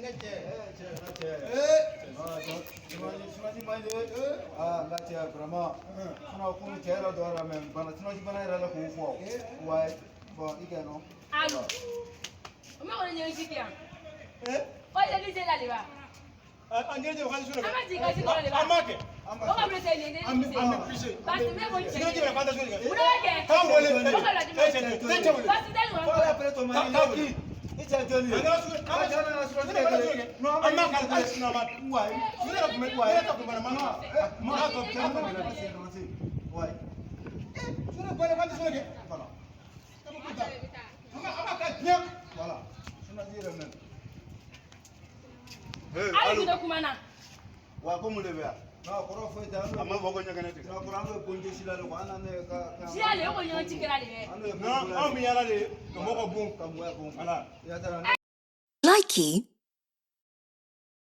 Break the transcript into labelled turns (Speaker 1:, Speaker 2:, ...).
Speaker 1: N ka cɛ.
Speaker 2: Cɛ, n ka cɛ.
Speaker 1: Ee.
Speaker 2: Ah, chômage man ɲi dɛ. Ah, n ka cɛ, vraiment. Sinon, komi cɛ yɛrɛ dɔgɔyara, mais bana, chômage bana yɛrɛ la k'o fɔ. Ouais. Bon, i kɛ nɔ.
Speaker 3: Allo. O ma kɔni ɲɛji kɛ yan.
Speaker 1: Ee.
Speaker 3: O ye lycée la de wa?
Speaker 1: An ɲɛnajɛ o ka sugunɛ kɛ.
Speaker 3: An ma jigin ka si kɔrɔ de wa?
Speaker 1: An b'a kɛ.
Speaker 2: An
Speaker 3: O ka bila cɛ nin ye
Speaker 1: An bɛ
Speaker 3: lycée.
Speaker 1: an bɛ pise.
Speaker 3: Parce que ne ko cɛ.
Speaker 1: Ɲɛnajɛ bɛ k'an tɛ sugunɛ kɛ.
Speaker 3: Mun bɛ kɛ?
Speaker 1: K'an wele.
Speaker 3: O ka bila
Speaker 1: E cɛ, ne cɛ wele.
Speaker 3: Parce que tɛ nin
Speaker 2: Faut aller appeler ton mari.
Speaker 1: Taa
Speaker 2: Il est qui? I cɛ jɔnni ye?
Speaker 1: An ka sugunɛ.
Speaker 2: An ka cɛ nana sugunɛ
Speaker 1: Ne bɛ sugunɛ kɛ.
Speaker 2: Non,
Speaker 1: An b'a kɛ hali sini an b'a kɛ.
Speaker 2: Ouais.
Speaker 1: Ne yɛrɛ kun bɛ ne yɛrɛ ta kun bɛ ma.
Speaker 2: Ma
Speaker 1: N'a tɔ
Speaker 2: cɛ
Speaker 1: n'a tɔ
Speaker 2: nana
Speaker 1: bɛ.
Speaker 2: Ouais.
Speaker 1: Sugunɛ bɔra k'an tɛ sugunɛ kɛ.
Speaker 2: Voilà.
Speaker 1: An b'a kɛ diɲɛ.
Speaker 2: Voilà. Chômage yɛrɛ même.
Speaker 3: Hali kun tɛ kuma na.
Speaker 4: Wa ko mun de bɛ yan?
Speaker 2: Non, kɔrɔ foyi tɛ. An
Speaker 4: A ma fɔ ko ɲɛgɛnɛ tigɛ.
Speaker 2: Non, kɔrɔ, an bɛ bon jɛsi la de quoi. An na ne ka
Speaker 3: Siya le o ko ɲɔgɔn ci kɛra de dɛ.
Speaker 2: An n'o ye
Speaker 1: Non, anw bɛ yaala de ka mɔgɔw bon.
Speaker 2: Ka mɔgɔya bon.
Speaker 1: Voilà.
Speaker 2: Ya taara.
Speaker 5: Likey.